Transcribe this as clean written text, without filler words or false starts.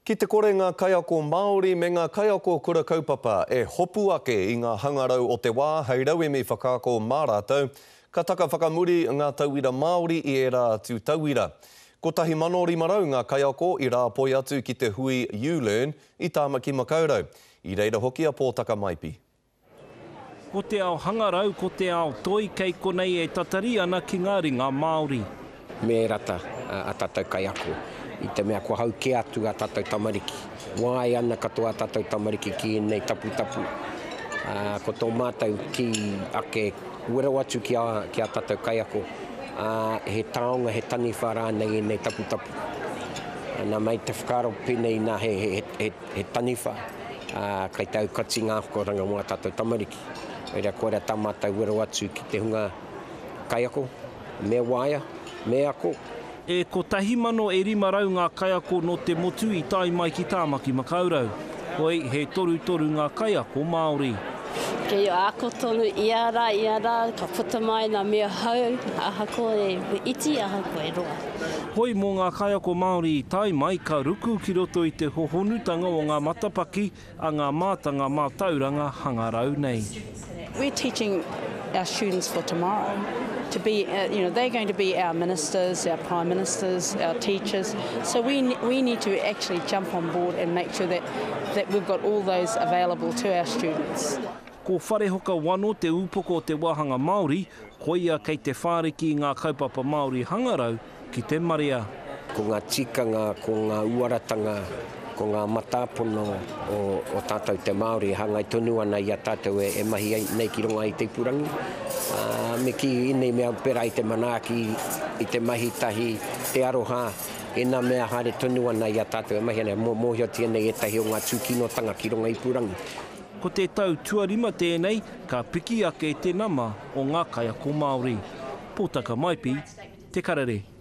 Ki te kore ngā kaiako Māori me ngā kaiako kura kaupapa e hopu ake i ngā hangarau o te wā hei rauemi whakaako mā rātou, ka taka whakamuri ngā tauira Māori i ērā atu tauira. 1,500 ngā kaiako i rāpoi atu ki te hui ULearn i Tāmaki Makaurau. I reira hoki a Pōtaka Maipi. Ko te ao hangarau, ko te ao toi kei konei e tatari ana ki ngā ringa Māori. Me rata a tātou kaiako, i te mea kua hau kē atu a tātou tamariki. Waia ana katoa a tātou tamariki ki ēnei taputapu. Ā, ko tō mātou kī ake wero atu ki a, ki a tātou kaiako, ā, he taonga, he taniwha rānei ēnei taputapu. Nā, mai te whakaaro pēnei nā he, he, he, He taniwha, ā, kei te aukati ngā akoranga mō ā tātou tamariki. Reira, koira tā mātou wero atu ki te hunga kaiako, me waea, me ako. E 1,000 e 500 ngā kaiako nō te motu i tae mai ki Tāmaki Makaurau. Hoi, he torutoru ngā kaiako Māori. Kei ako tonu ia rā, ia rā, ka puta mai ngā mea hou, ahakoa e iti, ahakoa e roa. Hoi mō ngā kaiako Māori i tae mai, ka ruku ki roto i te hohonutanga o ngā matapaki a ngā mātanga mātauranga hangarau nei. We're teaching our students for tomorrow to be, you know, they're going to be our ministers, our prime ministers, our teachers, so we, we need to actually jump on board and make sure that, that we've got all those available to our students. Ko Wharehoka Wano te ūpoko o te wāhanga Māori, koia kei te whāriki i ngā kaupapa Māori hangarau ki te marea. Ko ngā tikanga, ko ngā uaratanga, ko ngā matāpono o, o tātou te Māori e hāngai tonu ana i a tātou e, e mahi ai, nei ki runga i te ipurangi. Ā, me kī ēnei mea pērā i te manaaki, i te mahi tahi, te aroha, ēnā mea haere tonu ana i a tātou e mahi ana, mōhiotia nei ētahi o ngā tūkinotanga ki runga ipurangi. Ko te tau tuarima tēnei ka piki ake te nama o ngā kaiako Māori. Pōtaka Maipi, Te Karere.